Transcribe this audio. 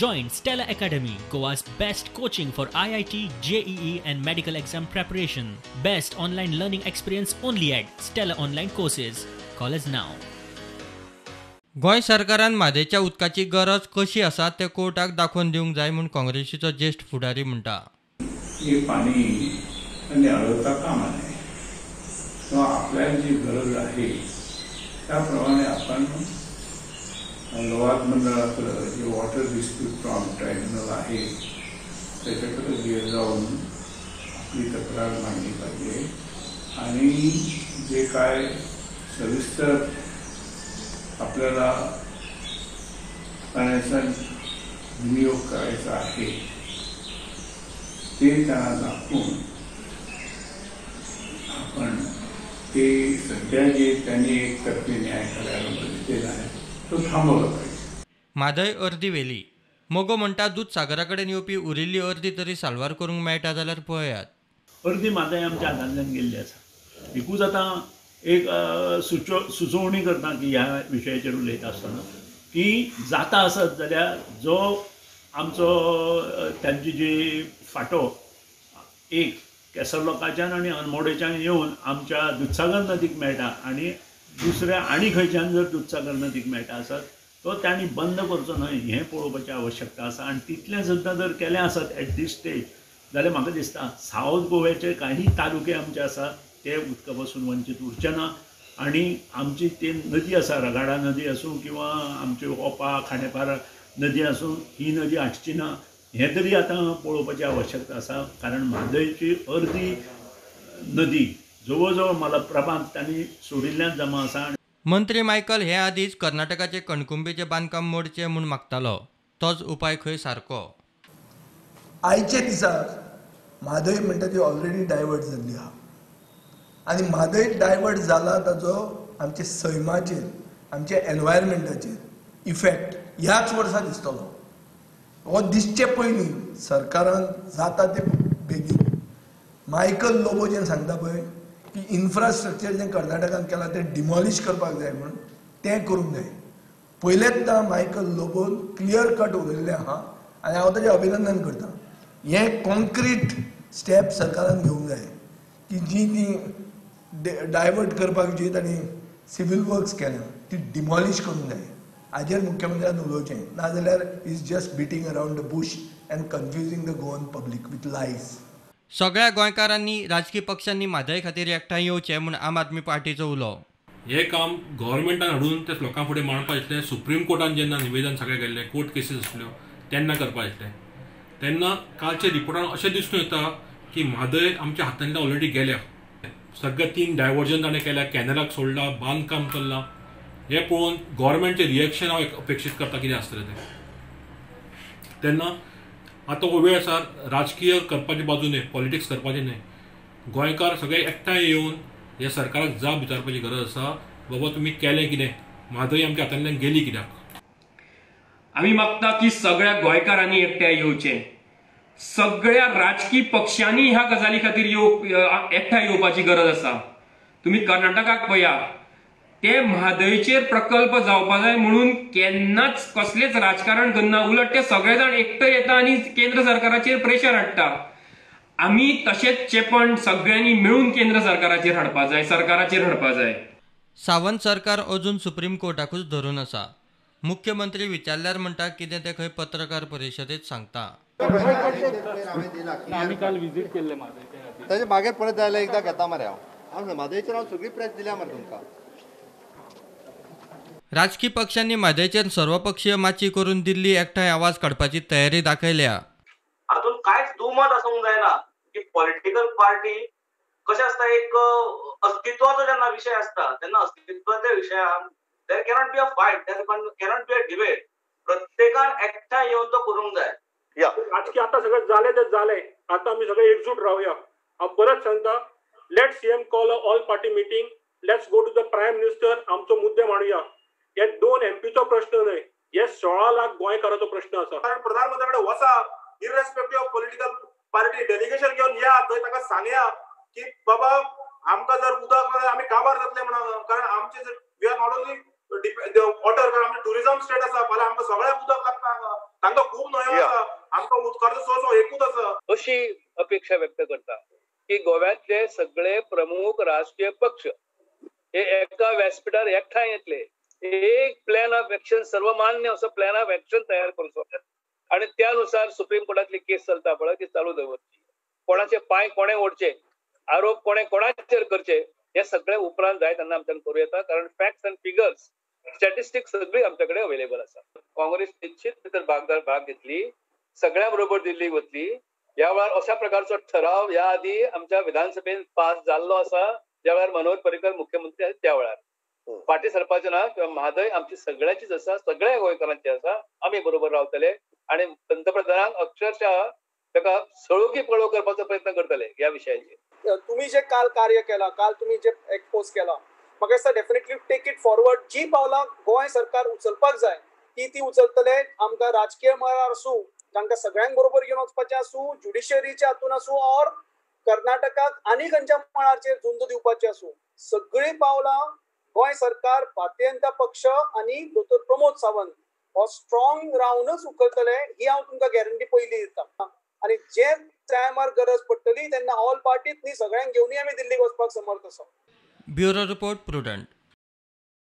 Join Stella Academy, Goa's best coaching for IIT, JEE and medical exam preparation. Best online learning experience only at Stella Online Courses. Call us now. Goa सरकारान म्हादयच्या उदकाची गरज कशी आसा तें कोर्टाक दाखोवन दिवंक जाय म्हूण काँग्रेसीचो ज्येश्ठ फुडारी म्हणटा. हे पाणी त्यांनी अडवता कामा नये किंवा आपल्याला जी गरज आहे त्याप्रमाणे आपण लवाद मंडळाकडं जे वॉटर डिस्प्यूट ट्रायब्युनल आहे त्याच्याकडे जाऊन आपली तक्रार मांडली पाहिजे आणि जे काय सविस्तर आपल्याला पाण्याचा विनियोग करायचा आहे ते त्यांना दाखवून आपण ते सध्या जे त्यांनी एकतर्फी न्याय करायला बघितलेला आहे तो थांबवला पाहिजे. म्हादय अर्दी वेली मगो म्हणटा दूदसागरा कडेन येवपी उरिल्ली अर्दी तरी साल्वार करूंक मेळटा जाल्यार पळयात. अर्दी म्हादय आमच्या हातांतल्यान गेल्ली आसा. एकूच आतां एक सुचोवणी करता की ह्या विशयाचेर उलयता आसतना की जाता आसत जाल्यार जो आमचो तांची जी फांटो एक केसरलोकाच्यान आनी अनमोडेच्यान येवन आमच्या दूदसागर नदीक मेळटा आनी दुसऱ्या आनी खंयच्यान जर दूदसागर नदीक मेळटा आसत तो तांणी बंद करचो न्हय हें पळोवपाची आवश्यकता आसा. आनी तितलें सुद्दां जर केलें आसत एट दीस स्टेज जाल्यार म्हाका दिसता सावथ गोव्याचे काही तालुके आमचे आसा ते उदका पासून वंचीत उरचे ना आनी आमची ती नदी आसा रगाडा नदी आसूं किंवा आमची ओपा खांडेपार नदी आसूं ही नदी आटची ना हें तरी आतां पळोवपाची आवश्यकता आसा. कारण म्हादयची अर्दी नदी जवळ जवळ मलप्रभांत तांणी सोडिल्ल्यान जमा आसा. मंत्री मायकल हे आदींच कर्नाटकाचे कणकुंबीचें बांदकाम मोडचें म्हूण मागतालो, तोच उपाय खंय सारको. आयचे दिसाक म्हादय म्हणटा ती ऑलरेडी डायवर्ट जाल्ली आहा आनी म्हादय डायवर्ट जाला ताजो आमच्या सैमाचेर आमच्या एनवायरमेंटाचेर इफेक्ट ह्याच वर्सा दिसतलो. हो दिसचे पयलीं सरकारान जाता ते बेगीन मायकल लोबो जें सांगता पळय की इन्फ्रास्ट्रक्चर जें कर्नाटकान केलां तें डिमॉलिश करपाक जाय म्हणून तें करूंक जाय. पयलेंच ना मायकल लोबोन क्लियर कट उलयल्लें आहा आनी हांव ताजें अभिनंदन करता. हें कॉन्क्रीट स्टेप सरकारान घेवंक जाय की जी ती डायवर्ट करपाक जी तांणी सिवील वर्क्स केल्या ती डिमॉलिश करूंक जाय. हाजेर मुख्यमंत्र्यान उलोवचें, नाजाल्यार is just beating around the bush and confusing the Goan public with lies. सगळ्या गोंयकारांनी राजकी पक्षांनी म्हादय खातीर एकठांय येवचें म्हूण आम आदमी पार्टीचो उलो. हें काम गव्हर्मेंटान हाडून ते लोकां फुडें मांडपा आसलें. सुप्रीम कोर्टान जेन्ना निवेदन सगळें केल्लें, कोर्ट केसीस आसल्यो तेन्ना करपा आसलें. तेन्ना कालच्या रिपोर्टान अशें दिसून येता की म्हादय आमच्या हातांतल्यान ऑलरेडी गेल्या. सगळे 3 डायवर्जन ताणें केल्या, कॅनलाक सोडला, बांदकाम चल्लां. हें पळोवन गव्हर्मेंटचें रिएक्शन हांव अपेक्षीत करता कितें आसतलें तें. तेन्ना आतां हो वेळ आसा राजकीय करपाची बाजू न्हय, पॉलिटिक्स करपाची न्हय. गोंयकार सगळे एकठांय येवन ह्या सरकाराक जाप विचारपाची गरज आसा, बाबा तुमी केलें कितें, म्हादय आमच्या हातांतल्यान गेली कित्याक. आमी मागता की सगळ्या गोंयकारांनी एकठांय येवचें, सगळ्या राजकी पक्षांनी ह्या गजाली खातीर एकठांय येवपाची गरज आसा. तुमी कर्नाटकाक पळया, ते म्हादयचेर प्रकल्प जावपा जाय म्हणून केन्नाच कसलेच राजकारण करना, उलट ते सगळे जाण एकठांय येता आनी केंद्र सरकाराचेर प्रेशर हाडटा. आमी तशेंच चेपण सगळ्यांनी मेळून केंद्र सरकाराचेर हाडपा जाय, सरकाराचेर हाडपा जाय. सावंत सरकार अजून सुप्रीम कोर्टाकूच धरून आसा. मुख्यमंत्री विचारल्यार म्हणटा कितें तें खंय पत्रकार परिशदेंत सांगता. आमी काल विजीट केल्लें म्हादय, ताजे मागीर परत जाल्यार एकदां घेता मरे हांव म्हादयचेर हांव सगळी प्रेस दिल्या मरे तुमकां. राजकी पक्षांनी म्हादयचेर सर्वपक्षीय माची करून दिल्ली एकठांय आवाज काडपाची तयारी दाखयल्या. हातूंत कांयच दुमत आसूंक जायना की पॉलिटिकल पार्टी कशें आसता, एक अस्तित्वाचो जेन्ना विशय आसता तेन्ना अस्तित्वाच्या विशयान there cannot be a fight, there cannot be a debate. प्रत्येकान एकठांय येवन तो करूंक जाय. राजकीय आतां सगळें जालें तें जालें, आतां आमी सगळे एकजूट रावया. हांव परत सांगता, let CM call a all party meeting, let's go to the prime minister, आमचो मुद्दे मांडुया. हे 2 एमपीचो प्रश्न न्हय, हे 16 लाख गोंयकाराचो प्रश्न आसा. कारण प्रधानमंत्र्या कडेन वचा, irrespective of political party delegation घेवन या, थंय ताका सांगया की बाबा आमकां जर उदक ना आमी काबार जातले म्हणून. कारण आमचे we are not only water, कारण आमचें टुरिझम स्टेट आसा. फाल्यां आमकां सगळ्याक उदक लागता हांगा, तांकां खूब न्हंयो आसा, आमकां उदकाचो सोर्स एकूच आसा. अशी अपेक्षा व्यक्त करता की गोव्यांतले सगळे प्रमुख राजकीय पक्ष हे एका व्यासपीठार एकठांय येतले, एक प्लॅन ऑफ एक्शन, सर्वमान्य असो प्लॅन ऑफ एक्शन तयार करचो आनी त्या नुसार सुप्रीम कोर्टांतली केस चलता पळय ती चालू दवरची. कोणाचे पांय कोणे ओडचे, आरोप कोणे कोणाचेर करचे, हे सगळे उपरांत जाय तेन्ना आमच्यान करूं येता, कारण फॅक्ट्स अँड फिगर्स, स्टॅटिस्टिक्स सगळी आमचे कडेन अवेलेबल आसा. काँग्रेस निश्चित भितर भाग घेतली, सगळ्या बरोबर दिल्लीक वतली. ह्या वेळार अशा प्रकारचो ठराव ह्या आदी आमच्या विधानसभेन पास जाल्लो आसा, ज्या वेळार मनोहर पर्रीकर मुख्यमंत्री आसा त्या वेळार. फाटीं सरपाचें ना, किंवा म्हादय आमची सगळ्यांचीच आसा, सगळ्या गोंयकारांची आसा, आमी बरोबर रावतले आनी पंतप्रधानांक अक्षरशः ताका सळोकी पळोव करपाचो प्रयत्न करतले ह्या विशयाचेर. तुमी जे काल कार्य केलां, काल तुमी जे एक्सपोज केलां, म्हाका दिसता डेफिनेटली टेक it forward. जी पावलां गोंय सरकार उचलपाक जाय ती उचलतले. आमकां राजकीय मळार आसूं, तांकां सगळ्यांक बरोबर घेवन वचपाचें आसूं, ज्युडिशरीच्या हातून आसूं, ऑर कर्नाटकाक आनी खंयच्या मळाचेर झुंज दिवपाचें आसूं, सगळीं पावलां गोंय सरकार, भारतीय जनता पक्ष आनी दोतोर प्रमोद सावंत हो स्ट्रॉंग रावनच उखलतले, ही हांव तुमकां गॅरंटी पयली दिता. आनी जे टायमार गरज पडटली तेन्ना ऑल पार्टीत न्ही, सगळ्यांक घेवनूय आमी दिल्लीक वचपाक समर्थ आसा. Bureau report, Prudent.